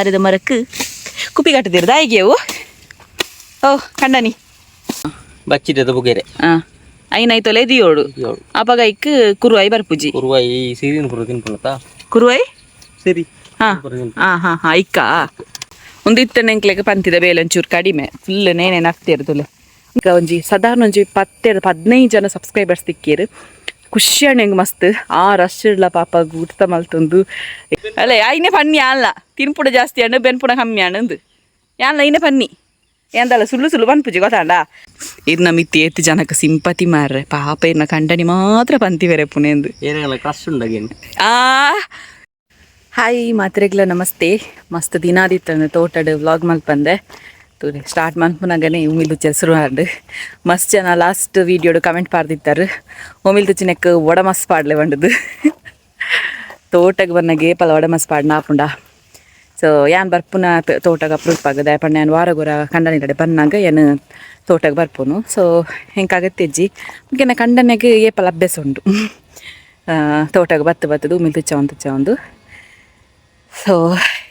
ತಾರೆದ ಮರಕ್ಕೆ ಕುಪ್ಪಿ ಕಟ್ಟದಿರ ದಾಯಿಗೆವು ಓ ಕಂಡನಿ. ಬಚ್ಚಿದ ಬುಗೆರೆ. ಹಾಂ, ಐನೈತೊಲೆ ದಿಯೋಡು. ಅಪಗ ಐಕ್ ಕುರುವಾಯಿ ಬರ್ಪುಜಿ. ಕುರುವಾಯಿ ಸಿರಿನ ಪೂರ ತಿನ್ಪುನತ. ಕುರುವಾಯಿ. ಸಿರಿ. ಹಾಂ ಹಾಂ ಹಾಂ ಹಾಂ, ಐಕ್ಕ ಒಂದು ಇತ್ತನೆ ಎಂಕ್ಲೆಗ್ ಪಂತಿದ ಬೇಲೆ ಒಂಚೂರು ಕಡಿಮೆ, ಫುಲ್ ನೇನೆ ನಗ್ತೇರು ತುಲೆ. ಈಗ ಒಂಜಿ ಸಾಧಾರಣ ಒಂಜಿ ಪತ್ತೆರ್ 15 ಜನ ಸಬ್ಸ್ಕ್ರೈಬರ್ಸ್ ತಿಕ್ಕೇರು, ಖುಷಿ ಎಂಗ್ ಮಸ್ತ್. ಆ ರಶ್ ಇಡ್ಲ ಪಾಪ ಗೂಡ್ತ ಮಲ್ತೊಂದು ಅಲ್ಲ. ಐನೆ ಪನ್ನಿ ಅಲ್ಲ, ತಿನ್ಪುಡ ಜಾಸ್ತಿ ಅಣ್ಣು, ಬೆನ್ಪುಡ ಕಮ್ಮಿ ಅಣ್ಣಂದು ಯಾನ್ಲ ಐನೆ ಪನ್ನಿ ಎಂದಲ್ಲ, ಸುಳ್ಳು ಸುಳ್ಳು ಪನ್ಪುಜಿ ಗೊತ್ತಾಂಡ. ಇರ್ನ ಮಿತ್ತಿ ಏತ್ ಜನಕ್ಕೆ ಸಿಂಪತಿ ಮಾರ್ರೆ, ಪಾಪ ಇರ್ನ ಕಂಡನಿ ಮಾತ್ರ ಪಂತಿ ಬೇರೆ ಪುಣೆಂದು. ಏನಾಗಲ್ಲ, ಕ್ರಶ್ ಉಂಡಗೇನು. ಆ ಹಾಯ್ ಮಾತ್ರೆಗ್ಲ ನಮಸ್ತೆ. ಮಸ್ತ್ ದಿನಾದಿತ್ತಂದು ತೋಟಡ್ ವ್ಲಾಗ್ ಮಲ್ಪಂದೆ. ತೂಲೆ, ಸ್ಟಾರ್ಟ್ ಮನ್ಪುನಾಗನೆ ಉಮಿಲ್ ತುಚ್ಚೆ ಶುರು ಆಂಡ್. ಮಸ್ತ್ ಜನ ಲಾಸ್ಟ್ ವೀಡಿಯೋಡು ಕಮೆಂಟ್ ಪಾಡ್ದಿತ್ತಾರೆ, ಉಮಿಲ್ ತುಚ್ಚಿನೆಕ್ ವಡ ಮಸ್ ಪಾಡ್ಲೆ ಬಂಡದು. ತೋಟಗ್ ಬನ್ನಗೆ ಏಪಲ ವಡ ಮಸ್ ಪಾಡ್ನ ಆಪುಂಡ. ಸೊ ಯಾನ್ ಬರ್ಪುನ ತೋಟಗ ಅಪ್ರೂಪ್ ಆಗದೆ ಪಂಡ, ಯಾನ್ ವಾರಗೊರ ಕಂಡನಿಗಡೆ ಬನ್ನಾಗ ಏನು ತೋಟಗ್ ಬರ್ಪುನು. ಸೊ ಹೆಂಗೆ ಅಗತ್ಯಜ್ಜಿ ಮುಖ್ಯನ ಕಂಡನೆಗೆ ಏಪಲ ಅಭ್ಯಾಸ ಉಂಟು. ತೋಟಗ್ ಬತ್ತು ಬತ್ತದು ಉಮಿಲ್ ತುಚ್ಚ ತುಚ್ಚ. ಸೊ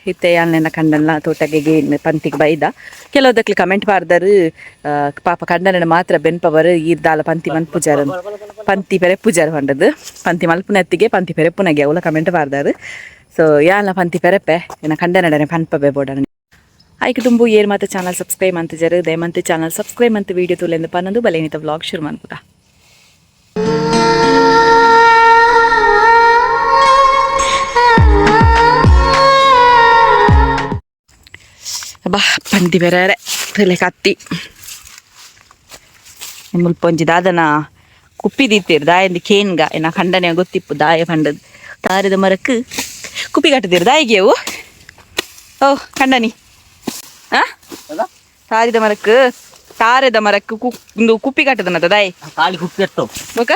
ಇತ್ತೆ ಯಾನ್ಲೆನ ಕಂಡನ್ನ ತೋಟಗೆ ಪಂತಿಗೆ ಬೈದ. ಕೆಲವುದಕ್ಕೆ ಕಮೆಂಟ್ ಪಾಡ್ದರು, ಪಾಪ ಕಂಡನ ಮಾತ್ರ ಬೆನ್ಪವರು, ಈರ್ದಾಲ ಪಂತಿ ಮನ್ಪುಜಾರ, ಪಂತಿ ಪೆರೆ ಪೂಜಾರ ಪಂಡದು. ಪಂತಿ ಮಲ್ಪುನತ್ತಿಗೆ ಪಂತಿ ಪೆರೆಪುನಗೆ ಅವಲ ಕಮೆಂಟ್ ಪಾಡ್ದಾರು. ಸೊ ಯಾನ್ಲ ಪಂತಿ ಪೆರೆಪೆ, ಎನ್ನ ಕಂಡನಡನೆ ಪನ್ಪಬೆ ಬೋಡನ. ಆಯ್ಕೆ ತುಂಬು ಏರ್ ಮಾತ ಚಾನಲ್ ಸಬ್ಸ್ಕ್ರೈಬ್ ಅಂತಿಜಾರು, ದಯಮಂತೆ ಚಾನಲ್ ಸಬ್ಸ್ಕ್ರೈಬ್ ಅಂತ ವಿಡಿಯೋ ತುಲೆಂದು ಪನ್ನೊಂದು ಬಲೇನಿತ ವ್ಲಾಗ್ ಶುರು ಮನ್ಪುಗ. ಬಾ ಪಂತಿ ಬೇರೆ ತಲೆ ಕತ್ತಿ ಮುಲ್ಪ ಒಂಜಿ ದಾದನ ಕುಪ್ಪಿ ದೀತೇರು ದಾಯಂದು ಕೇನ್ಗ ಎನ್ನ ಖಂಡನೆ ಗೊತ್ತಿಪ್ಪು ದಾಯ ಪಂಡದು. ತಾರೆದ ಮರಕ್ಕೆ ಕುಪ್ಪಿ ಕಟ್ಟದಿರು ದಾಯಿಗೆವು ಓ ಕಂಡನಿ. ಆ ತಾರಿದ ಮರಕ್ಕೆ, ತಾರೆದ ಮರಕ್ಕೆ ಒಂದು ಕುಪ್ಪಿ ಕಟ್ಟದನದ ದಾಯಿ. ಖಾಲಿ ಕುಪ್ಪಿ ಎತ್ತೋ. ಬೊಕ?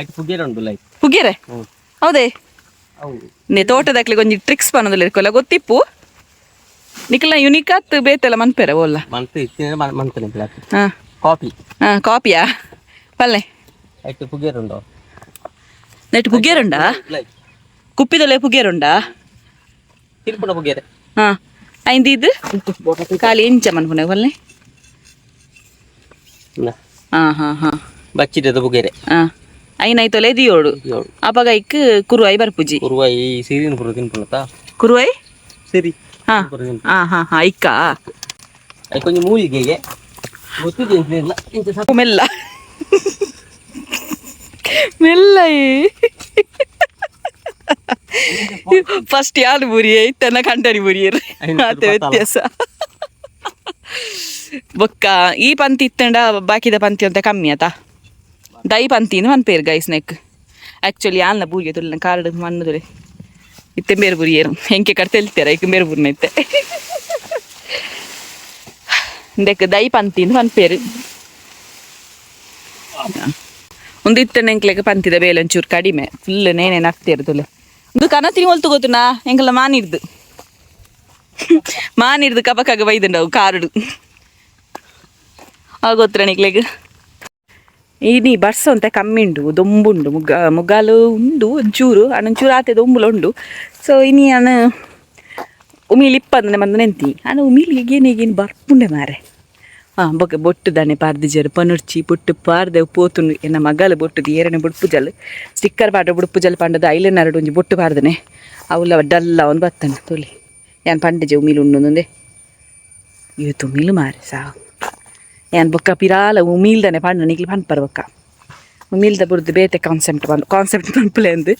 ಐಟ್ ಪುಗೆರೆ ಉಂಟು ಲೈಕ್. ಪುಗ್ಯರೆ? ಹೌದೇ? ಹೌದು. ನೇ ತೋಟದಕ್ಲಿಗೆ ಒಂಜಿ ಟ್ರಿಕ್ಸ್ ಪನ್ನೊಂದುಲ್ಲ ಇರ್ಕೊಲ್ಲ, ಗೊತ್ತಿಪ್ಪು ನಿಕಲ್ನ ಯುನಿಕ್ ಆತ್ ಬೇತೆಲ್ಲ ಮನ್ಪೆರ ಓಲ್ಲ. ಮಂತ್ ಇತ್ತಿನ ಮಂತನೆ. ಹಾಂ. ಕಾಫಿ. ಹಾಂ, ಕಾಪಿಯಾ ಪಲ್ಲೆ. ಐಟ್ ಪುಗೆರೆ ಉಂಟು. ನೆಟ್ ಪುಗ್ಯರುಂಡಾ? ಲೈಕ್. ಕುಪ್ಪಿದೊಲೆ ಪುಗ್ಯರುಂಡಾ? ತಿನ್ಪುನ ಪುಗೆರೆ. ಹಾಂ, ಐಂದು ಇದು ಖಾಲಿ ಎಂಚ ಮನ್ಪುನ ಪಲ್ಲೆ. ಹಾಂ ಹಾಂ ಹಾಂ. ಬಚ್ಚಿದ ಬುಗೆರೆ. ಹಾಂ, ಐನೈತೊಲೆ ದಿಯೋಡು. ಅಪಗ ಐಕ್ ಕುರುವಾಯಿ ಬರ್ಪುಜಿ. ಕುರುವಾಯಿ ಸಿರಿನ ಪೂರ ತಿನ್ಪುನತ. ಕುರುವಾಯಿ. ಸಿರಿ. ಹಾಂ ಹಾಂ ಹಾಂ ಹಾಂ, ಐಕ್ಕ. ಐಕ್ ಒಂಜಿ ಮೂಲಿಗೆಗೆ ಗೊತ್ತಿದೆ ಇಂಚ. ಮೆಲ್ಲ ಮೆಲ್ಲ, ಫಸ್ಟ್ ಯಾರು ಬುರಿಯೇ ಇತ್ತನ ಕಂಡರಿ ಬುರಿಯರು ಆತ ವ್ಯತ್ಯಾಸ. ಬೊಕ್ಕ ಈ ಪಂತಿ ಇತ್ತಂಡ ಬಾಕಿದ ಪಂತಿ ಅಂತ ಕಮ್ಮಿ ಆತ. ದೈ ಪಂತಿ ಮನ್ಪೇರು guys neck. Actually ಆಲ್ನ ಬೂರಿಗೆ ತುಲ್ಲ ಕಾರ್ಡ್ ಮಣ್ಣುದುಲೆ ಇತ್ತೆ ಬೇರೆ ಬುರಿಯರು ಹೆಂಕೆ ಕಡ್ತೆಲ್ತಾರ ಐಕ್ ಬೇರೆ ಬುರ್ನ ಇತ್ತೆ. ಇಂದಕ್ಕೆ ದೈ ಪಂತಿ ಮನ್ಪೇರು. ಒಂದು ಇತ್ತನೆ ಎಂಕ್ಲೆಗ್ ಪಂತಿದ ಬೇಲೆ ಒಂಚೂರು ಕಡಿಮೆ, ಫುಲ್ ನೇನೆ ನಗ್ತೇರು ತುಲೆ. ಒಂದು ಕನತಿನಿ ಒಲ್ತು ಗೊತ್ತುನಾ ಎಂಕಲ್ಲ ಮಾನಿರ್ದು ಮಾನಿರ್ದು ಕಬಕಾಗ ಬೈದುಂಡವು ಕಾರುಡು ಆಗೋತ್ರ ನಿಕ್ಲೆಗ್. ಇನಿ ಬರ್ಸ ಅಂತ ಕಮ್ಮಿ ಉಂಡು, ದೊಂಬುಂಡು. ಮುಗ್ಗ ಮುಗ್ಗಾಲು ಉಂಡು ಒಂಚೂರು, ಅಣಂಚೂರು ಆತೆ ದೊಂಬುಲ ಉಂಡು. ಸೊ ಇನಿ ಅನ ಉಮಿಲ್ ಇಪ್ಪಂದ್ರೆ ಬಂದು ನೆಂತಿ ಅನ ಉಮಿಲ್ ಈಗೇನು ಈಗೇನು ಬರ್ಪುಂಡೆ ಮಾರೆ. ಹಾಂ, ಬೊಕ ಬೊಟ್ಟು ದಾನೆ ಪಾರ್ದಿಜರು ಪನುರ್ಚಿ ಬೊಟ್ಟು ಪಾರ್ದೆ ಪೋತುಂಡು. ಎನ್ನ ಮಗಲು ಬೊಟ್ಟುದು ಏರನೆ ಬುಡ್ಪುಜಲ್ ಸ್ಟಿಕ್ಕರ್ ಪಾಡ ಬುಡ್ಪುಜಲ್ ಪಂಡದ ಐಲೈನರ್ ಒಂಜಿ ಬೊಟ್ಟು ಪಾರ್ದನೆ ಅವುಲ ಡಲ್ಲ ಒಂದು ಬತ್ತನೆ ತೊಲಿ. ಯಾನ್ ಪಂಡಿಜೆ ಉಮಿಲ್ ಉಂಡು ಇವತ್ತು ಉಮಿಲು ಮಾರೆ ಸಾವು. ಯಾನ್ ಬೊಕ್ಕ ಪಿರಾಲ ಉಮಿಲ್ದನೆ ಪಂಡ ನಿಕ್ಲು ಪನ್ಪರ್. ಬೊಕ್ಕ ಉಮಿಲ್ದ ಬುಡ್ದು ಬೇತೆ ಕಾನ್ಸೆಪ್ಟ್ ಬಂದು ಕಾನ್ಸೆಪ್ಟ್ ಪನ್ಪುಲೆ ಅಂದು.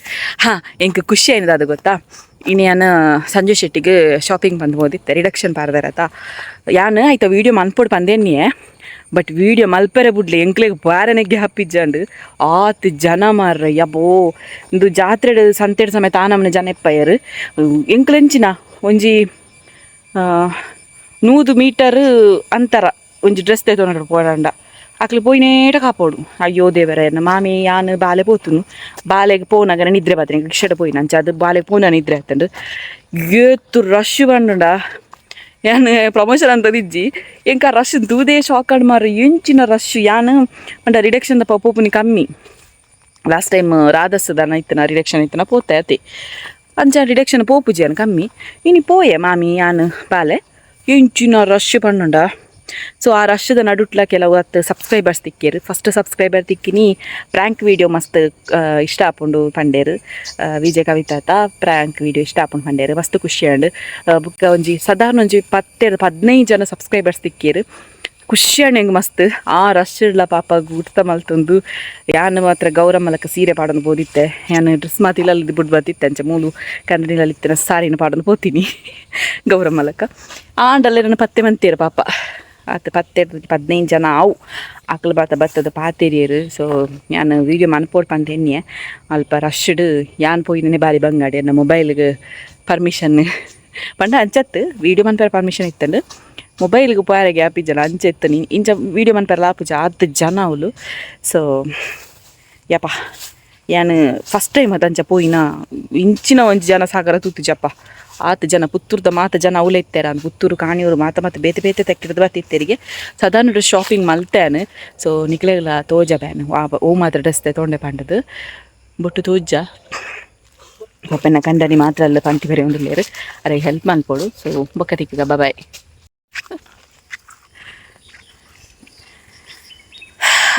ಹಾಂ, ಎಂಕ್ ಖುಷಿ ಆಯ್ನದ ಅದು ಗೊತ್ತಾ? ಇನ್ನು ಯಾನ್ ಸಂಜಯ್ ಶೆಟ್ಟಿಗೆ ಶಾಪಿಂಗ್ ಬಂದು ಹೋದಿತ್ತೆ, ರಿಡಕ್ಷನ್ ಪಾರ್ದಾರತ. ಯಾನ್ ಆಯ್ತಾ ವೀಡಿಯೋ ಮನ್ಪೊಡು ಪಂದೇನಿಯೇ, ಬಟ್ ವೀಡಿಯೋ ಮಲ್ಪೆರೆ ಬುಡ್ಲೆ, ಎಂಕ್ಲೆಗ್ ಬಾರನೆ ಗ್ಯಾಪ್ ಇಜ್ಜಂಡು. ಆತ್ ಜನ ಮಾರ್ರೆ, ಯಬ್ಬೋ. ಇಂದು ಜಾತ್ರೆ ಸಂತೆಡ್ ಸಮೇತ ಆ ನಮೂನೆ ಜನ ಇಪ್ಪಯರ್. ಎಂಕ್ಲೆಂಚಿನ ಒಂಜಿ 100 ಮೀಟರ್ ಅಂತರ ಒಂಜಿ ಡ್ರೆಸ್ ತೇತೊಂಡು ಪೋಡಂಡ ಅಕ್ಲು ಪೋಯಿನೇಟ ಕಾಪೋಡು. ಅಯ್ಯೋ ದೇವರೇ, ಮಾಮಿ ಯಾನ್ ಬಾಲೆ ಪೋತುನು. ಬಾಲೆಗ್ ಪೋನಾಗ ನಿದ್ರೆ ಬತ್ತೀನಿ, ರಿಕ್ಷಾಡ್ ಪೋಯಿನ ಅಂಚ ಅದು ಬಾಲೆಗ್ ಪೋನ ನಿದ್ರೆ ಆತಂಡು. ಏತು ರಶ್ ಬಂಡುಂಡ, ಯಾನ್ ಪ್ರಮೋಷನ್ ಅಂತದಿಜ್ಜಿ, ಎಂಕ ರಶ್ ತೂದೇ ಶಾಕ್ ಆಡ್ ಮಾರ್ರೆ, ಎಂಚಿನ ರಶ್. ಯಾನ್ ಪಂಡ ರಿಡಕ್ಷನ್ ದಪ್ಪ ಪೋಪುನಿ ಕಮ್ಮಿ. ಲಾಸ್ಟ್ ಟೈಮ್ ರಾಧಸ್ ದನ ಇತ್ತನ ರಿಡಕ್ಷನ್ ಇತ್ತನ ಪೋತೆ ಅತೆ. ಅಂಚ ಡಿಡಕ್ಷನ್ ಪೋಪುಜಿ ಕಮ್ಮಿ ಇನಿ ಪೋಯೆ ಮಾಮಿ ಯಾನ್ ಬಾಲೆ ಎಂಚಿನ ರಶ್ ಪಂಡುಂಡ. ಸೊ ಆ ರಶ್ದ ನಡುಟ್ಲ ಕೆಲವು ಹತ್ತು ಸಬ್ಸ್ಕ್ರೈಬರ್ಸ್ ತಿಕ್ಕೇರು. ಫಸ್ಟ್ ಸಬ್ಸ್ಕ್ರೈಬರ್ ತಿಕ್ಕಿನಿ ಪ್ರ್ಯಾಂಕ್ ವೀಡಿಯೋ ಮಸ್ತ್ ಇಷ್ಟ ಆಪುಂಡು ಪಂಡೇರು. ವಿಜಯ್ ಕವಿತಾತ ಪ್ರ್ಯಾಂಕ್ ವೀಡಿಯೋ ಇಷ್ಟ ಆಪುಂಡು ಪಂಡೇರು, ಮಸ್ತ್ ಖುಷಿ ಆಂಡ್. ಬುಕ್ಕ ಒಂಜಿ ಸಾಧಾರಣ ಒಂಜಿ 10-15 ಜನ ಸಬ್ಸ್ಕ್ರೈಬರ್ಸ್ ತಿಕ್ಕೇರು. ಖುಷಿ ಆಂಡ್ ಎಂಕ್ ಮಸ್ತ್. ಆ ರಶ್ ಇಡ್ಲ ಪಾಪ ಗುರ್ತ ಮಲ್ತೊಂದು ಯಾನ್ ಮಾತ್ರ ಗೌರಮ್ಮಲಕ್ಕ ಸೀರೆ ಪಾಡೊಂದು ಪೋದಿತ್ತೆ. ಯಾನ್ ಡ್ರೆಸ್ ಮಾತ ಇಲ್ಲಲ್ಲಿ ಬುಡ್ ಬತ್ತಿತ್ತೆ. ಅಂಚ ಮೂಲು ಕನ್ನಡಿನಲ್ಲಿ ಇತ್ತಿನ ಸಾರಿನ ಪಾಡೊಂದು ಪೋತೀನಿ ಗೌರಮ್ಮಲಕ್ಕ. ಆಂಡಲ್ಲ ನನ್ನ ಪತ್ತೆ ಮಂತೇರು ಪಾಪ. ಆತ 10-15 ಜನ ಆವು ಅಕ್ಲು ಬಾತ ಬತ್ತದ ಪಾತೆರಿಯರು. ಸೊ ಯಾನ್ ವೀಡಿಯೋ ಮನ್ಪೋಡ್ ಪಂತ ಎನ್ನಿಯೆ ಅಲ್ಪ ರಶ್ಡ್ ಯಾನ್ ಪೋಯಿನೇ ಬಾರಿ ಬಂಗಾಡಿ. ಎನ್ನ ಮೊಬೈಲ್ಗೆ ಪರ್ಮಿಷನ್ ಪಂಡ ಅಂಚತ್ತು ವೀಡಿಯೋ ಮನ್ಪೆರೆ ಪರ್ಮಿಷನ್ ಇತ್ತಂಡು, ಮೊಬೈಲ್ಗೆ ಪೋಯರೆ ಗ್ಯಾಪ್ ಇಜ್ಜಲ್ಲ ಅಂಚ ಇತ್ತನಿ. ಇಂಚ ವೀಡಿಯೋ ಮನ್ಪೆರೆ ಆಪುಜಿ, ಆತ್ ಜನ ಅವಳು. ಸೊ ಯಪ್ಪ ಯಾನ್ ಫಸ್ಟ್ ಟೈಮ್ ಅದು ಅಂಚ ಪೋಯಿನ. ಇಂಚಿನ ಒಂಜಿ ಜನ ಸಾಗರ ತೂತುಜಪ್ಪ. ಆತ್ ಜನ ಪುತ್ತೂರ್ದ ಮಾತ ಜನ ಅವಲೇ ಇತ್ತಾರೆ. ಅಂದ್ ಪುತ್ತೂರು ಕಾಣಿಯವರು ಮಾತ ಮಾತ ಬೇತೆ ಬೇತೆ ತೆಕ್ಕಿಡ್ದು ಬತ್ತಿತ್ತೆರಿಗೆ. ಸಾಧಾರಣ ಶಾಪಿಂಗ್ ಮಲ್ತೇನೆ. ಸೊ ನಿಕ್ಲೆಗ್ಲ ತೋಜ ಬ್ಯಾನ್ ಓ ಮಾತ್ರ ಡ್ರೆಸ್ ತೊಂಡೆ ಪಂಡದು ಬೊಟ್ಟು ತೋಜ. ಪಪ್ಪೆನ ಕಂಡನಿ ಮಾತ್ರ ಅಲ್ಲ ಪಂತಿ ಬೇರೆ ಉಂಡುಲೇರು, ಅರೆ ಹೆಲ್ಪ್ ಮನ್ಪೋಡು. ಸೊ ಬೊಕ್ಕ ತಿಕ್ಕಗ, ಬಾಯ್.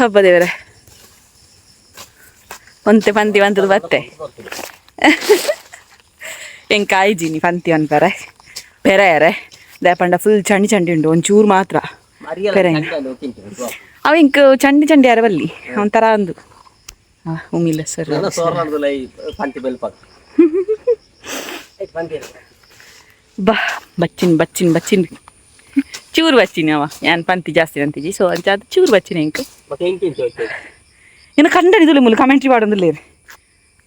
ಹಬ್ಬ ದೇವರೇ, ಒಂತೆ ಪಂತಿ ಬಂತದ್ದು ಬತ್ತೆ ಎಂಕ್ ಆಯ್ಜಿನಿ ಪಂತಿ ಅನ್ಪರೆ ಪೆರೆಯರೆ. ದಾಯೆ ಫುಲ್ ಚಂಡಿ ಚಂಡಿ ಉಂಡು ಒಂಚೂರು ಮಾತ್ರ ಪೆರೆ. ಅವ ಇಂಕ್ ಚಂಡಿ ಚಂಡಿ ಯಾರ ಬಲ್ಲಿ ಒಂಥರ ಅಂದು ಉಮಿಲ್ಲ ಸರ್. ಬಾ ಬಚ್ಚಿನ್ ಬಚ್ಚಿನ್ ಬಚ್ಚಿನ್ ಚೂರು ಬಚ್ಚಿನಿ. ಅವ ಯಾನ್ ಪಂತಿ ಜಾಸ್ತಿ ಅಂತಿಜಿ. ಸೊ ಅಂಚ ಅದು ಚೂರು ಬಚ್ಚಿನಿ ಎಂಕ್. ಇನ್ನು ಕಂಡನಿ ತುಲಿ ಮುಲು ಕಮೆಂಟ್ರಿ ಪಾಡೊಂದುಲ್ಲೇರು.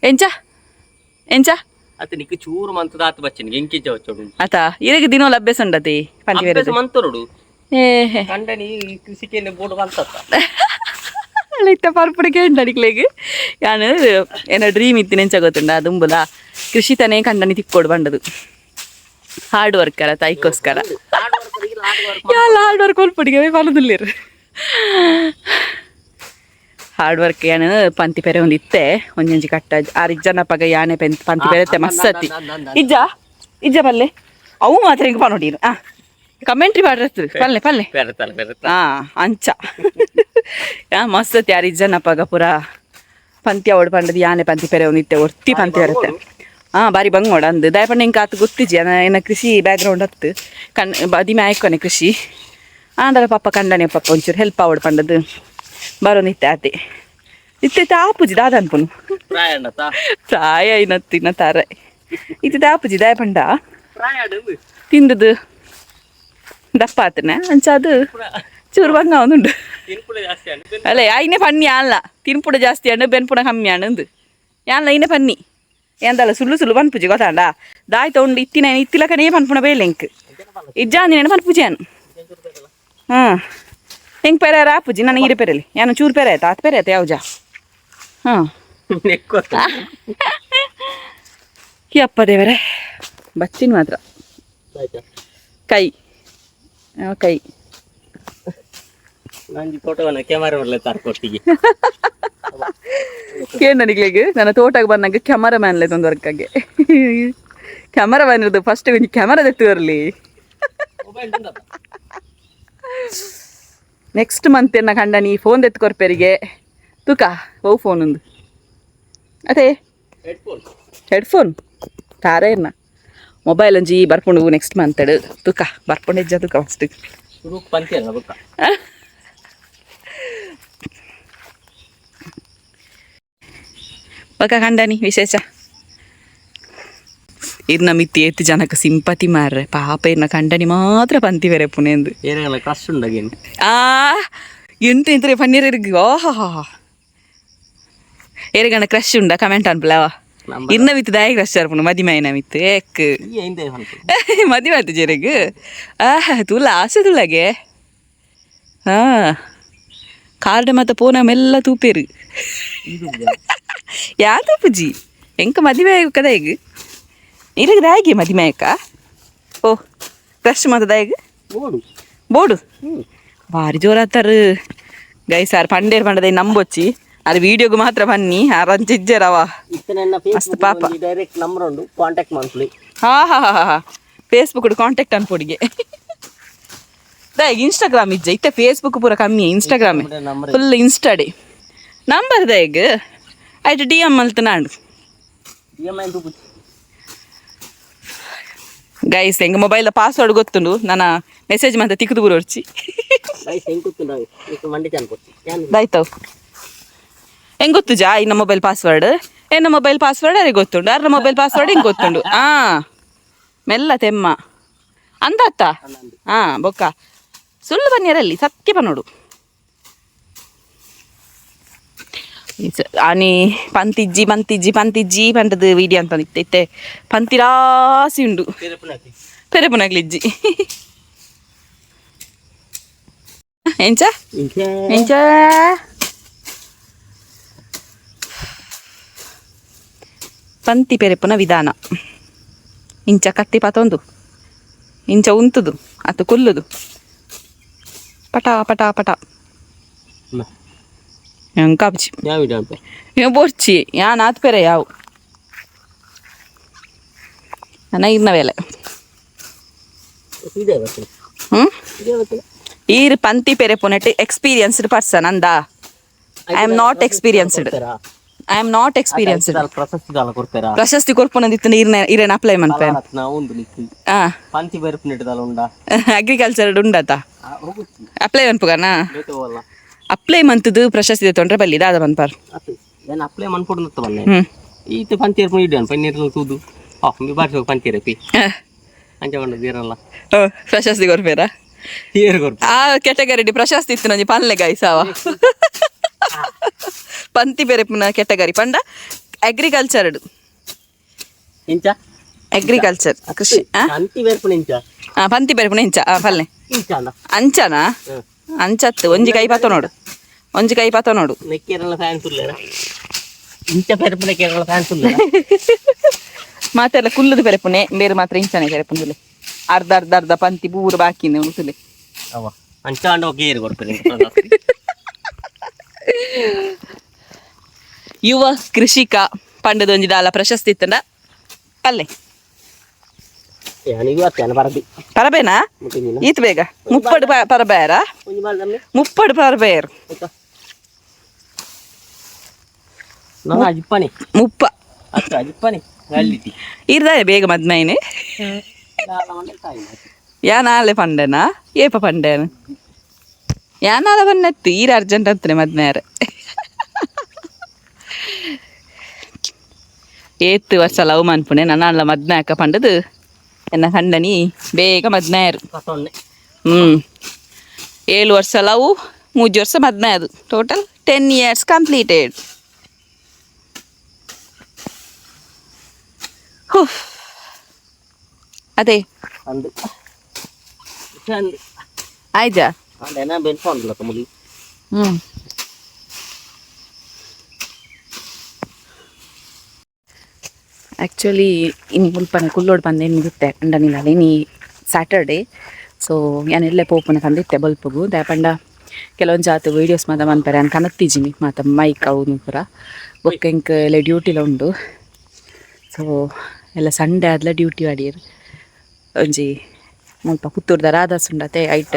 ಎಂಚ ಎಂಚ? ಅತ್ತ ನಿಕ್ ಚೂರು ಮಂತದ ಆತು ಬಚ್ಚಿನಿ ಎಂಕಿಂಚ ವಚ್ಚೋಡು. ಆತ ಇರಗೆ ದಿನೋಲ ಅಭ್ಯಾಸ ಉಂಡತಿ ಪಂತಿ ಬೇರೆ. ಅಭ್ಯಾಸ ಮಂತೊರುಡು. ಏ ಹೇ. ಕಂಡನಿ ಕೃಷಿಕೆನೆ ಬೋರ್ಡ್ ಬಂತತ್ತ. ಇತ್ತ ಪರ್ಪುಡಿಕೆ ಉಂಡು ಅಡಿಕ್ಲೆಗ್. ಯಾನ್ ಏನ ಡ್ರೀಮ್ ಇತ್ತಿನ ಎಂಚ ಗೊತ್ತುಂಡ? ದುಂಬುಲ ಕೃಷಿತನೇ ಕಂಡನಿ ತಿಕ್ಕೋಡು ಬಂಡದು. ಹಾರ್ಡ್ ವರ್ಕರ್ ತಾಯಿಗೋಸ್ಕರ ಯಾಲ ಹಾರ್ಡ್ ವರ್ಕ್ ಒಲ್ಪಡಿಗೆ ಪನದುಲ್ಲೇರು. ಹಾರ್ಡ್ ವರ್ಕ್ ಯಾನ್ ಪಂತಿ ಪೆರೆ ಒಂದು ಇತ್ತೆ ಒಂಜೊಂಜಿ ಕಟ್ಟ ಆರು ಜನ ಪಗ ಯಾನೆ ಪೆನ್ ಪಂತಿ ಪೆರೆತ್ತೆ ಮಸ್ಸತಿ. ಇಜ್ಜ ಇಜ್ಜ ಪಲ್ಲೆ ಅವು ಮಾತ್ರ ಹಿಂಗೆ ಪನೋಡಿರು. ಆ ಕಮೆಂಟ್ರಿ ಪಾಡ್ರತ್ತು ಪಲ್ಲೆ ಪಲ್ಲೆ. ಪೆರತಲ್ಲ ಪೆರತ. ಆ ಅಂಚ ಮಸ್ತ್ ಯಾರು ಇಜ್ಜನ ಪಗ ಪೂರ ಪಂತಿ ಅವಡು ಪಂಡದು ಯಾನೆ ಪಂತಿ ಪೆರೆ ಒಂದು ಇತ್ತೆ ಒರ್ತಿ ಪಂತಿ ಬರುತ್ತೆ. ಹಾಂ ಬಾರಿ ಬಂಗೋಡ ಅಂದು ದಯಪಂಡ ಇಂಕ ಆತು ಗೊತ್ತಿಜಿ. ಏನ ಕೃಷಿ ಬ್ಯಾಕ್ಗ್ರೌಂಡ್ ಹತ್ತು ಕಣ್ ಬದಿಮೆ ಆಯ್ಕೊನೆ ಕೃಷಿ ಆಂಡಲ ಪಪ್ಪ ಕಂಡನೆ ಪಪ್ಪ ಒಂಚೂರು ಹೆಲ್ಪ್ ಅವಡು ಪಂಡದು ಬರೋನಿತ್ತೆ. ಆತೆ ಇತ್ತೆ ಆಪುಜಿ ದಾದ ಅನ್ಪುನು. ಪ್ರಾಯಣ್ಣತ. ಪ್ರಾಯ ಇನ್ನ ತಾರೆ ಇತ್ತೆ ಆಪುಜಿ ದಯಪಂಡ ಪ್ರಾಯ. ತಿಂದದು ದಪ್ಪ ಆತನೆ ಅಂಚ ಅದು ಚೂರು ಬಂಗ ಒಂದುಂಡು. ತಿನ್ಪುಡ ಜಾಸ್ತಿ ಅಣ್ಣ. ಅಲ್ಲ ಐನೇ ಪನ್ನಿ ಅಲ್ಲ, ತಿನ್ಪುಡ ಜಾಸ್ತಿ ಅಣ್ಣ, ಬೆನ್ಪುಡ ಕಮ್ಮಿ ಅಣ್ಣಂದು ಯಾನ್ಲ ಐನೇ ಪನ್ನಿ ಎಂದಲ್ಲ ಸುಳ್ಳು ಸುಳ್ಳು ಪನ್ಪುಜಿ ಗೊತ್ತಾಂಡ. ದಾಯ್ ತಗೊಂಡು ಇತ್ತಿನ ಇತ್ತಿಲಕನೇ ಪನ್ಪುಣ ಬೇಲೆ ಎಂಕ್ ಇಜ್ಜಾಂದಿನ ಪನ್ಪುಜಿ ಅನ್. ಹಾಂ ಹೆಂಗೆ ಪೆರೆ ಆಪುಜಿ ನನ್ನ ಈರೆ ಪೆರೆಲಿ ಯಾನು ಚೂರು ಪೆರೆ ಆಯ್ತಾ ಆತ್ ಪೆರೆ ಆಯ್ತಾ ಯಾವ್ಜಾ. ಹಾಂ ಯಪ್ಪ ದೇವರೇ, ಬಚ್ಚಿನ ಮಾತ್ರ ಕೈ ಕೈ. ನಂಜಿ ತೋಟವನ್ನ ಕ್ಯಾಮರಾ ಬರ್ಲೆ ತಾರ್ಕೊಟ್ಟಿಗೆ. ಕೇಂದ್ರ ನನ್ನ ತೋಟಕ್ಕೆ ಬಂದಾಗ ಕ್ಯಾಮರಾ ಮ್ಯಾನ್ ಒಂದು ವರ್ಕಾಗೆ ಕ್ಯಾಮರಾ ಮ್ಯಾನ್ ಇರೋದು. ಫಸ್ಟ್ ಒಂಜಿ ಕ್ಯಾಮರಾ ತೆತ್ತು ಬರಲಿ. ನೆಕ್ಸ್ಟ್ ಮಂತ್ ಎನ್ನ ಕಂಡ ನೀ ಫೋನ್ ತೆತ್ತು ಕೊರ್ಪೆರಿಗೆ ತೂಕ ಓ ಫೋನ್ ಒಂದು ಅದೇ ಹೆಡ್ಫೋನ್ ತಾರೇ ಎನ್ನ ಮೊಬೈಲ್ ಒಂಜಿ ಬರ್ಪುಂಡು ನೆಕ್ಸ್ಟ್ ಮಂತ್ ತೂಕ ಬರ್ಪುಂಡು ಹೆಜ್ಜ ತೂಕ ಫಸ್ಟ್. ಪಂತಿ ಅಲ್ಲ ಬೊಕ್ಕ. ಬೊಕ ಕಂಡನಿ ವಿಶೇಷ ಇರ್ನ ಮಿತ್ತಿ ಏತ್ ಜನಕ್ಕೆ ಸಿಂಪತಿ ಮಾರ್ರೆ. ಪಾಪ ಇರ್ನ ಕಂಡನಿ ಮಾತ್ರ ಪಂತಿ ಬೇರೆ ಪುಣೆಂದು. ಏನಾಗಲ್ಲ ಕ್ರಶ್ ಉಂಡಗೇನು. ಆ ಎಂತ ಎಂತ ಪನ್ನೀರ್ ಇರ್ಗ್ ಓಹಾ ಏರಿಗಣ ಕ್ರಶ್ ಉಂಡ ಕಮೆಂಟ್ ಅನ್ಪಲವ. ಇರ್ನ ಮಿತ್ತು ದಾಯ ಕ್ರಶ್ ಅರ್ಪುಂಡು ಮದಿಮಾಯಿನ ಮಿತ್ತು ಏಕ್ ಮದಿಮೆ ಆತು ಜೆರೆಗ್ ಆಹ್ ತುಲ ಆಸೆ ತುಳಗೆ. ಹಾ ಕಾರ್ಡ್ ಮತ್ತೆ ಪೋನ ಮೆಲ್ಲ ತೂಪೇರು ಯಾ ತೂಪುಜಿ ಎಂಕ ಮದಿಮೆ ಕದ ಈಗ ಇರಗ ದಾಯಿಗೆ ಮದಿಮೆ ಅಕ್ಕ ಓ ಕ್ರಶ್ ಮಾತ ದಾಯಿಗ್ ಬೋಡು ಭಾರಿ ಜೋರಾತಾರು ಗೈ ಸಾರ್ ಪಂಡೇರ್ ಪಂಡದ ನಂಬೊಚ್ಚಿ. ಅರೆ ವೀಡಿಯೋಗೆ ಮಾತ್ರ ಬನ್ನಿ ಅರಂಚಿಜ್ಜರವ. ಇತ್ತನೆನ್ನ. ಮಸ್ತ್ ಪಾಪ. ಡೈರೆಕ್ಟ್ ನಂಬರ್ ಉಂಡು, ಕಾಂಟ್ಯಾಕ್ಟ್ ಮನ್ಪುಲಿ. ಹಾ ಹಾ ಹಾ ಹಾ, ಫೇಸ್ಬುಕ್ ಕಾಂಟ್ಯಾಕ್ಟ್ ಅನ್ಪೊಡಿಗೆ. ದಾಯೆ ಇನ್ಸ್ಟಾಗ್ರಾಮ್ ಇಜ್ಜ? ಇತ್ತೆ ಫೇಸ್ಬುಕ್ ಪೂರ ಕಮ್ಮಿ, Instagram. Number. Full ಇನ್ಸ್ಟಾಡೆ number ದಾಯೆಗ್? ಆಯ್ತು, D M ಮಲ್ತು Nadu. E M I. Guys, ಎಂಗ್ ಮೊಬೈಲ್ ಪಾಸ್ವರ್ಡ್ ಗೊತ್ತುಂಡು, ನನ್ನ ಮೆಸೇಜ್ ಮಾತ್ರ ತಿಕ್ಕುದು ಬರೋರ್ಚಿ. ಗೈಸ್, ಹೆಂಗ್ ಕೂತ್ಕೊಂಡು ಈಗ ಮಂಡಿ ಅನ್ಕೊಡ್ತಿ. ದಾಯ್ತವ್, ಹೆಂಗ್ ಗೊತ್ತು ಜಾ ಇನ್ನ ಮೊಬೈಲ್ ಪಾಸ್ವರ್ಡ್? ಎನ್ನ ಮೊಬೈಲ್ ಪಾಸ್ವರ್ಡ್ ಅರೆ ಗೊತ್ತುಂಡು, ಅರ್ನ ಮೊಬೈಲ್ ಪಾಸ್ವರ್ಡ್ ಹಿಂಗೆ ಗೊತ್ತುಂಡು. ಆ ಮೆಲ್ಲ ತೆಮ್ಮ ಅಂದತ್ತ. ಹಾ, ಬೊಕ್ಕ ಸುಳ್ಳು ಬನ್ನಿರಲ್ಲಿ ಸತ್ಯ ಪನೋಡು. ಆನಿ ಪಂತಿಜ್ಜಿ ಪಂತಿಜ್ಜಿ ಪಂತಿಜ್ಜಿ ಪಂಡದು ವೀಡಿಯೋ ಅಂತ ಇತ್ತೆ ಇತ್ತೆ ಪಂತಿ ರಾಸಿ ಉಂಡು. ಪೆರೆ ಪುನಗ್ಲಿಜ್ಜಿ ಎಂಚ ಎಂಚ? ಪಂತಿ ಪೆರೆಪುನ ವಿಧಾನ: ಇಂಚ ಕತ್ತಿ ಪತೊಂದು, ಇಂಚ ಉಂತುದು ಅತ್ತು ಕುಲ್ಲುದು, ಪಟ ಪಟ ಪಟ. ಎಂಕಾಪ್ಚಿ. ಯಾವ ವಿಡಿಯೋ ಅನ್ಪೆ? ಬೊರ್ಚಿ, ಯಾನ್ ಆತ್ ಪೆರೆ ಯಾವು ಅನ್ನ ಇರ್ನ ವೇಲೆ. ಇದೇ ಬರ್ತೀನಿ. ಹ್ಮ್. ಇದೇ ಬರ್ತೀನಿ. ಈರ್ ಪಂತಿ ಪೆರೆಪುನೆಟ್ ಎಕ್ಸ್ಪೀರಿಯನ್ಸ್ಡ್ ಪರ್ಸನ್ ಅಂದ. I am not experienced. I am not experienced. ಪ್ರಶಸ್ತಿ ದಾಲ ಕೊಡ್ತಾರಾ? ಪ್ರಶಸ್ತಿ ಕೊರ್ಪುನದಿತ್ತು ಇರ್ನ ಇರೇನ ಅಪ್ಲೈ ಮನ್ಪೆ. ರತ್ನ ಉಂಡು ನಿಕ್ಕು. ಆ. ಪಂತಿ ಬೆರಪುನೆಟ್ ದಾಲ ಉಂಡಾ? ಅಗ್ರಿಕಲ್ಚರ್ ಉಂಡತ. ಹೋಗುತ್ತಿ. ಅಪ್ಲೈ ಮನ್ಪುಗನ. ಬೇತೆ ಹೋಗಲ್ಲ. ಅಪ್ಲೈ ಮಂತದ್ದು ಪ್ರಶಸ್ತಿ ತೊಂದ್ರೆ ಬಲ್ಲಿ ದಾದ ಮನ್ಪಾರ್. ಅತ್ತು ನಾನು ಅಪ್ಲೈ ಮನ್ಪೊಡು ಬಂದೆ. ಹ್ಮ್. ಈತ ಪಂತಿ ಎರ್ಪುನ ಇಡ್ಯಾನ ಪನ್ನೀರ್ ತೂದು ಆ ಮಿ ಬಾರಿ ಪಂತಿ ರೆಪಿ ಅಂಚ ಪಂಡ ತೀರಲ್ಲ. ಪ್ರಶಸ್ತಿ ಕೊರ್ಪೇರ? ಏರು ಕೊರ್ಪು. ಆ ಕೆಟಗರಿ ಪ್ರಶಸ್ತಿ ಇತ್ತು ನಂಜಿ ಪನ್ಲೆ ಗೈಸಾವ. ಪಂತಿ ಬೆರೆಪುನ ಕೆಟಗರಿ ಪಂಡ ಅಗ್ರಿಕಲ್ಚರ್. ಇಂಚ. ಅಗ್ರಿಕಲ್ಚರ್ ಕೃಷಿ ಆ? ಪಂತಿ ಬೆರಪುನ ಇಂಚ. ಆ, ಪಂತಿ ಬೆರೆಪುನ ಇಂಚ ಆ ಪಲ್ಲೆ. ಇಂಚ ಅಂದ. ಅಂಚನಾ? ಅಂಚತ್ತು ಒಂಜಿ ಕೈ ಪತ ನೋಡು, ಒಂಜಿ ಕೈ ಪತ ನೋಡು. ನೆಕ್ಕೇರಲ್ಲ ಫ್ಯಾನ್ಸ್ ಉಲ್ಲೇರ, ಇಂಚ ಬೆರಪುನ ಕೇರಳ ಫ್ಯಾನ್ಸ್ ಉಲ್ಲೇರ. ಮಾತೆಲ್ಲ ಕುಲ್ಲುದು ಬೆರೆಪುನೆ, ಬೇರೆ ಮಾತ್ರ ಇಂಚನೆ ಬೆರೆಪುಂದುಲೆ. ಅರ್ಧ ಅರ್ಧ ಅರ್ಧ ಪಂತಿ ಪೂರ ಬಾಕಿ ಉಂಟುಲೆ. ಅವ ಅಂಚ ಅಂಡ ಗೇರು ಕೊರ್ಪೆ. ಯುವ ಕೃಷಿಕ ಪಂಡದ ಒಂಜಿ ದಾಲ ಪ್ರಶಸ್ತಿ ಇತ್ತಂಡ ಪಲ್ಲೆ. ಯಾನಿಗೂ ಅತ್ತೇನ ಪರಬಿ. ಪರಬೇನಾ? ಮುಟ್ಟಿನ. ಈತ್ ಬೇಗ ಮುಪ್ಪಡು ಪರಬೇರ. ಒಂಜಿ ಮಾಲ್ದಮ್ಮೆ. ಮುಪ್ಪಡು ಪರಬೇರ್. ನಾನು ಅಜಿಪ್ಪನೆ. ಮುಪ್ಪ. ಅತ್ತ ಅಜಿಪ್ಪನೆ ಅಲ್ಲಿತಿ. ಇರ್ದಾಯ ಬೇಗ ಮದ್ಮೈನೆ. ಯಾ ನಾಳೆ ಪಂಡೆನಾ? ಏಪ ಪಂಡೇನ? ಯಾ ನಾಳೆ ಬನ್ನತ್ತು ಈರ ಅರ್ಜೆಂಟ್ ಅಂತಾನೆ ಮದ್ಮೇರ. ಏತ್ತು ವರ್ಷ ಲವ್ ಮನ್ಪುಣೆ ನನ್ನ ಮದ್ಮೆ ಅಕ್ಕ ಪಂಡದು ಎನ್ನ ಕಂಡನಿ ಬೇಗ ಮದ್ಮೇರು. 0. ಹ್ಮ್, 7 ವರ್ಷ ಲವ್, 3 ವರ್ಷ ಮದ್ಮೆ, ಅದು total 10 years completed. ಅದೇ. ಅಂದು ಅಂದು. ಆಯ್ತಾ? ಅಂದ ಏನ ಬೆನ್ಫೋ ಅಂದಲ್ಲ ತಮ್ಮಲಿ. ಹ್ಮ್. ಆ್ಯಕ್ಚುಲಿ ಇನಿ ಮುಲ್ಪನೆ ಕುಲ್ಲೋಡು ಬಂದೆ ಇತ್ತೆ ಅಂಡನಿಲ್ಲ. ಇನಿ ಸ್ಯಾಟರ್ಡೆ, ಸೊ ಯಾನೆಲ್ಲೇ ಪೋಪುನ ಕಂದಿತ್ತೆ ಬಲ್ಪುಗು. ದಾಯಪಂಡ ಕೆಲವೊಂದು ಜಾತ ವೀಡಿಯೋಸ್ ಮಾತ ಮನ್ಪರೆ ಅನ್ ಕನತ್ತಿಜಿನಿ ಮಾತ ಮೈಕ್ ಅವು ಪೂರ. ಬೊಕ್ಕ ಎಂಕ್ ಎಲ್ಲ ಡ್ಯೂಟಿಲ ಉಂಡು. ಸೊ ಎಲ್ಲ ಸಂಡೇ ಆದ್ಲ ಡ್ಯೂಟಿ ಆಡಿಯರ್. ಒಂಜಿ ಮುಲ್ಪ ಪುತ್ತೂರ್ದ ರಾಧಾಸ್ ಉಂಡತೆ, ಐಟ್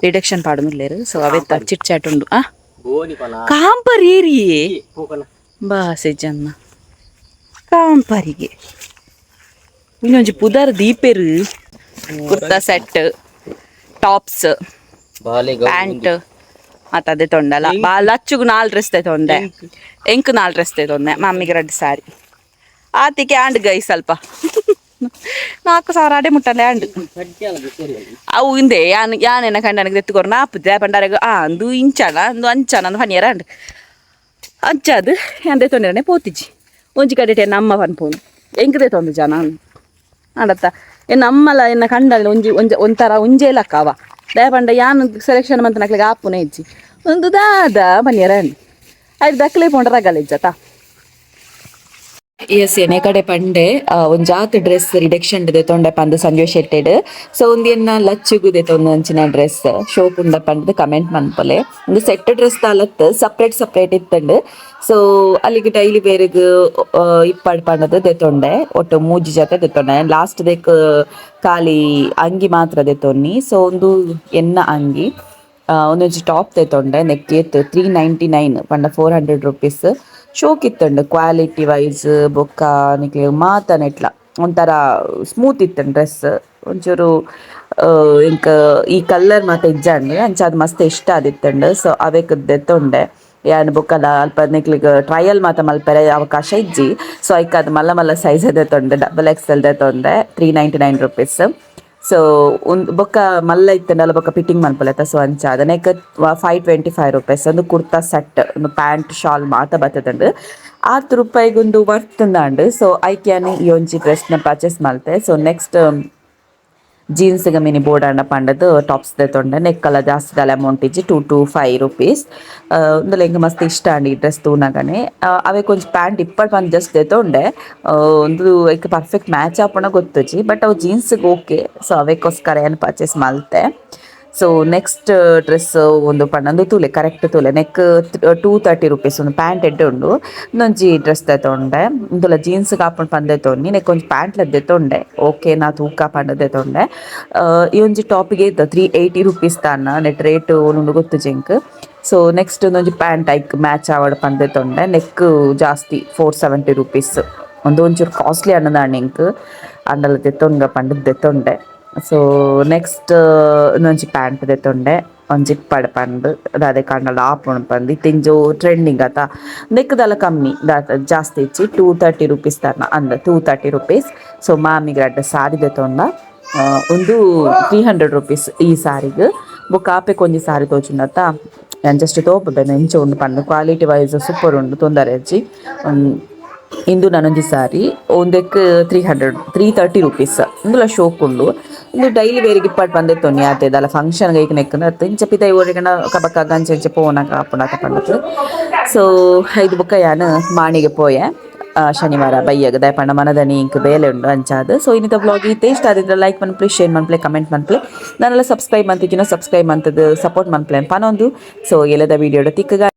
ರಿಡಕ್ಷನ್ ಪಾಡೊಂದುಲ್ಲೆರ್. ಸೊ ಅವೆತ್ತ ಚಿಟ್ ಚಾಟ್ ಉಂಡು ಆ. ಗೋನಿ ಪನ. ಕಾಂಪರ್ ಏರಿಯೇ. ಪೋಕನ. ಬಾಸೆ ಜನ್ನ ಕಾಂಪರಿಗೆ ಇನ್ನೊಂಜಿ ಪುದರ್ ದೀಪೆರು. ಕುರ್ತಾ ಸೆಟ್, ಟಾಪ್ಸ್, ಬಾಲೆ. ಪ್ಯಾಂಟ್ ಮತ್ತ ಅದೇ ತೊಂಡಲ್ಲ ಬಾ. ಲಚ್ಚುಗು ನಾಲ್ ಡ್ರೆಸ್ ತೊಂದೆ, ಎಂಕ್ ನಾಲ್ ಡ್ರೆಸ್ ತೊಂದೆ, ಮಮ್ಮಿಗೆ 2 ಸಾರಿ. ಆತಿಗೆ ಆಂಡ್ ಗೈ ಸ್ವಲ್ಪ 4000 ಅಡೆ ಮುಟ್ಟಲೆ ಆಂಡ್. ಅವು ಇಂದೆ ಯಾನ್ ಯಾನೆನ ಕಂಡನಿಗೆ ತೆತ್ತುಕೊರ್ ನಾಪುದೆ ಪಂಡಾರೆಗ್ ಆ ಅಂದು ಇಂಚನ ಅಂದು ಅಂಚನ ಅಂದು ಪನಿಯರ ಅಂಡ್ ಅಂಚಾದ್ ಯಾನ್ ದೆತ್ತೊಂದಿರನೆ ಪೋತಿಜಿ. ಒಂಜಿ ಕಡೆಟೆ ನಮ್ಮ ಪನ್ಪೋನು ಎಂಕ್ ದೆತ್ತೊಂದು ಜನ ಆಂಡತ್ತ. ಎನ್ನ ಅಮ್ಮಲ ಎನ್ನ ಕಂಡಲ್ಲಿ ಒಂಜಿ ಒಂಜಿ ಒಂಥರ ಒಂಜೇ ಲಕ್ಕ ಅವ. ದಯ ಪಂಡ ಯಾನ್ ಸೆಲೆಕ್ಷನ್ ಮಂತನಕ್ಲೆಗ್ ಆಪುನೆ ಇಜ್ಜಿ. ಒಂದು ದಾದ ಪನಿಯರ ಐದು ದಕ್ಲೆ ಪೋಂಡ ರಗಲ ಇಜ್ಜತ. S, ಎನೆ ಕಡೆ ಪಂಡೆ ಒಂಜಾತ್ ಡ್ರೆಸ್ ರಿಡಕ್ಷನ್ ದೆತೊಂಡೆ ಪಂದ್ ಸಂಜಯ್ ಶೆಟ್ಟಿಡ್. ಸೊ ಒಂದು ಎನ್ನ ಲಚ್ಚುಗು ದೆತೊಂದು ಅಂಚಿನ ಡ್ರೆಸ್ ಶೋಕ್ ಉಂಡ ಪಂದ್ ಕಮೆಂಟ್ ಮನ್ಪಲೆ. ಒಂದು ಸೆಟ್ ಡ್ರೆಸ್ ತಾಲತ್, ಸಪ್ರೇಟ್ ಸಪ್ರೇಟ್ ಇತ್ತಂಡು. ಸೊ ಅಲ್ಲಿಗೆ ಡೈಲಿ ಬೇರೆಗ್ ಇಪ್ಪಡ್ ಪಂಡದು ದೆತೊಂಡೆ. ಒಟ್ಟು ಮೂಜಿ ಜೊತೆ ದೆತೊಂಡೆ. ಲಾಸ್ಟ್ ದೆಕ್ ಖಾಲಿ ಅಂಗಿ ಮಾತ್ರ ದೆತೊನ್ನಿ. ಸೊ ಒಂದು ಎನ್ನ ಅಂಗಿ, ಒಂದೊಂಜಿ ಟಾಪ್ ದೆತೊಂಡೆ. ನೆಕ್ ಏತ್? 399 ಪಂಡ 400 ರುಪೀಸ್. ಶೋಕ್ ಇತ್ತಂಡು ಕ್ವಾಲಿಟಿ ವೈಸ್. ಬೊಕ್ಕ ನಿಕ್ಲೆ ಮಾತ ನೆಟ್ಲ ಒಂಥರ ಸ್ಮೂತ್ ಇತ್ತಂಡು ಡ್ರೆಸ್. ಒಂಚೂರು ಎಂಕ್ ಈ ಕಲರ್ ಮಾತ ಇಜ್ಜಾಂಡ್, ಅಂಚ ಅದು ಮಸ್ತ್ ಇಷ್ಟ ಆದಿತ್ತಂಡು. ಸೊ ಅವೆಕ್ ದೆತ್ತೊಂಡೆ ಯಾನ್. ಬೊಕ್ಕಲ ಅಲ್ಪ ನಿಕ್ಲೆಗ್ ಟ್ರಯಲ್ ಮಾತ ಮಲ್ಪೆರೆ ಅವಕಾಶ ಇಜ್ಜಿ. ಸೊ ಐಕ್ ಅದು ಮಲ್ಲ ಮಲ್ಲ ಸೈಜ್ ದೆತ್ತೊಂಡೆ, XXL ದೆತ್ತೊಂಡೆ, 399 rupees. So ಉಂದು ಬೊಕ್ಕ ಮಲ್ಲ ಇತ್ತಂಡಲ ಬೊಕ್ಕ ಫಿಟ್ಟಿಂಗ್ ಮನ್ಪೊಲೆತ. ಸೊ ಅಂಚ ಅದನೆಕ್ 525 ರುಪೀಸ್. ಒಂದು ಕುರ್ತಾ ಸೆಟ್, ಒಂದು ಪ್ಯಾಂಟ್, ಶಾಲ್ ಮಾತ ಬತ್ತದಂಡು. ಆತ್ ರೂಪಾಯಿಗೊಂದು ವರ್ತ್ ಅಂಡ್. ಸೊ ಐಕ್ ಯಾನ್ ಈ ಒಂಜಿ ಡ್ರೆಸ್ನ ಪರ್ಚೇಸ್ ಮಲ್ತೆ. So next jeans mini ಬೋಡಾಂಡ ಪಂಡದು tops ದೆತೊಂಡೆ. ನೆಕ್ಕಲ ಜಾಸ್ತಿ ದಾಲ ಅಮೌಂಟ್ ಇಜ್ಜಿ, 225 ರುಪೀಸ್. ಉಂದೆಲ ಎಂಕ್ ಮಸ್ತ್ ಇಷ್ಟ ಆಂಡ್ ಈ ಡ್ರೆಸ್ ತೂನಗನೆ. ಅವೆಕ್ ಒಂಜಿ ಪ್ಯಾಂಟ್ ಇಪ್ಪಡ್ ಪಂದ್ ಜಸ್ಟ್ ದೆತೊಂಡೆ. ಉಂದು ಐಕ್ ಪರ್ಫೆಕ್ಟ್ ಮ್ಯಾಚ್ ಆಪುಂಡ ಗೊತ್ತುಜಿ, ಬಟ್ ಅವು jeans okay. So ಅವೆಕ್ಕೋಸ್ಕರ ಯಾನ್ ಪರ್ಚೇಸ್ ಮಲ್ತೆ. So next dress ಒಂದು ಪಂಡ ತೂಲೆ, ಕರೆಕ್ಟ್ ತೂಲೆ. ನೆಕ್ 230 ರುಪೀಸ್. ಒಂದು ಪ್ಯಾಂಟ್ ಎಡ್ಡೆ ಉಂಡು. ಇಂದೊಂಜಿ ಡ್ರೆಸ್ ದೆತೊಂಡೆ. ಇಂದುಲ ಜೀನ್ಸ್ ಆಪುಂಡು ಪಂದ್ ದೆತೊನ್ನಿ. ನೆಕ್ ಒಂಜಿ ಪ್ಯಾಂಟ್ ದೆತೊಂಡೆ, ಓಕೆ ನಾ ತೂಕ ಪಂಡ ದೆತೊಂಡೆ. ಈ ಒಂಜಿ ಟಾಪಿಗೆ 380 ರುಪೀಸ್ ತಾನ. ನೆಟ್ ರೇಟ್ ಉಂಡು ಗೊತ್ತುಜಿ ಎಂಕ್. ಸೊ ನೆಕ್ಸ್ಟ್ ಒಂದೊಂಜಿ ಪ್ಯಾಂಟ್ ಐಕ್ ಮ್ಯಾಚ್ ಆವಡ್ ಪಂದ್ ದೆತೊಂಡೆ. ನೆಕ್ ಜಾಸ್ತಿ, 470 ರುಪೀಸ್. ಒಂದು ಒಂಚೂರು ಕಾಸ್ಟ್ಲಿ ಅನ್ನದಾಂಡ್ ಎಂಕ್, ಅಂಡಲ ದೆತ್ತೊಂಗ ಪಂಡ್ ದೆತ್ತೊಂಡೆ. ಸೊ ನೆಕ್ಸ್ಟ್ ಒಂಜಿ ಪ್ಯಾಂಟ್ ದೆತ್ತೊಂಡೆ, ಒಂಜಿ ಇಪ್ಪಡ್ ಪಂದ್, ದಾದೆ ಕಂಡಲ ಆಪುಂಡು ಪಂದ್. ಇತ್ತೆ ಟ್ರೆಂಡಿಂಗ್ ಅತ. ನೆಕ್ ದಾಲ ಕಮ್ಮಿ, ಜಾಸ್ತಿ ಇಜ್ಜಿ, 230 ರುಪೀಸ್ ತರ್ನ ಅಂದ್, 230 ರುಪೀಸ್. ಸೊ ಮಾಮಿಗ್ ರಡ್ಡ್ ಸಾರಿ ದೆತ್ತೊಂಡ. ಒಂದು 300 ರುಪೀಸ್ ಈ ಸಾರಿಗ್. ಬೊಕ್ಕ ಆಪೆಕ್ ಒಂಜಿ ಸಾರಿ ತೋಜುಂಡತ್ತ, ಯಾನ್ ಜಸ್ಟ್ ತೋಪುಬೆ ಎಂಚ ಉಂಡು ಪಂದ್. Quality wise super ಉಂಡು, ತೊಂದರೆ ಇಜ್ಜಿ. ಇಂದು ನನೊಂಜಿ ಸಾರಿ, ಒಂದೆಕ್ 300, 330 ರುಪೀಸ್. ಇಂದುಲ ಶೋಕ್ ಉಂಡು. ಇಂದು ಡೈಲಿ ವೇರಿಗೆ ಇಪ್ಪಡ್ ಪಂದ್ ಆತೆ. ದಾಲ ಫಂಕ್ಷನ್ ಐಕ್ ನೆಕ್ ಇಂಚ ಪಿದೈ ಓಡಿಗಣ ಕಬಕ ಗಂಚೆ ಇಂಚ ಪೋನಗ ಆಪುಂಡತ ಪಂಡದು. ಸೊ ಐದು ಬೊಕ್ಕ ಯಾನ್ ಮಾಣಿಗೆ ಪೋಯೆ ಶನಿವಾರ ಬಯ್ಯಗ. ದಾಯೆ ಮನದನಿ ಇಂಕ್ ಬೇಲೆ ಉಂಡು ಅಂಚಾದ್. ಸೊ ಇನ್ನಿತ ವ್ಲಾಗ್ ಇತ್ತೆ. ಇಷ್ಟ ಆದಿದ್ರೆ ಲೈಕ್ ಮನ್ಪುಲೆ, ಶೇರ್ ಮನ್ಪುಲೆ, ಕಮೆಂಟ್ ಮನ್ಪುಲೆ. ನಾನೆಲ್ಲ ಸಬ್ಸ್ಕ್ರೈಬ್ ಮಂತಿಜಿನ ಸಬ್ಸ್ಕ್ರೈಬ್ ಮಂತದ್ದು ಸಪೋರ್ಟ್ ಮನ್ಪುಲೆ ಪನೊಂದು. ಸೊ ಎಲ್ಲದ ವಿಡಿಯೋ ತಿಕ್ಕಗ.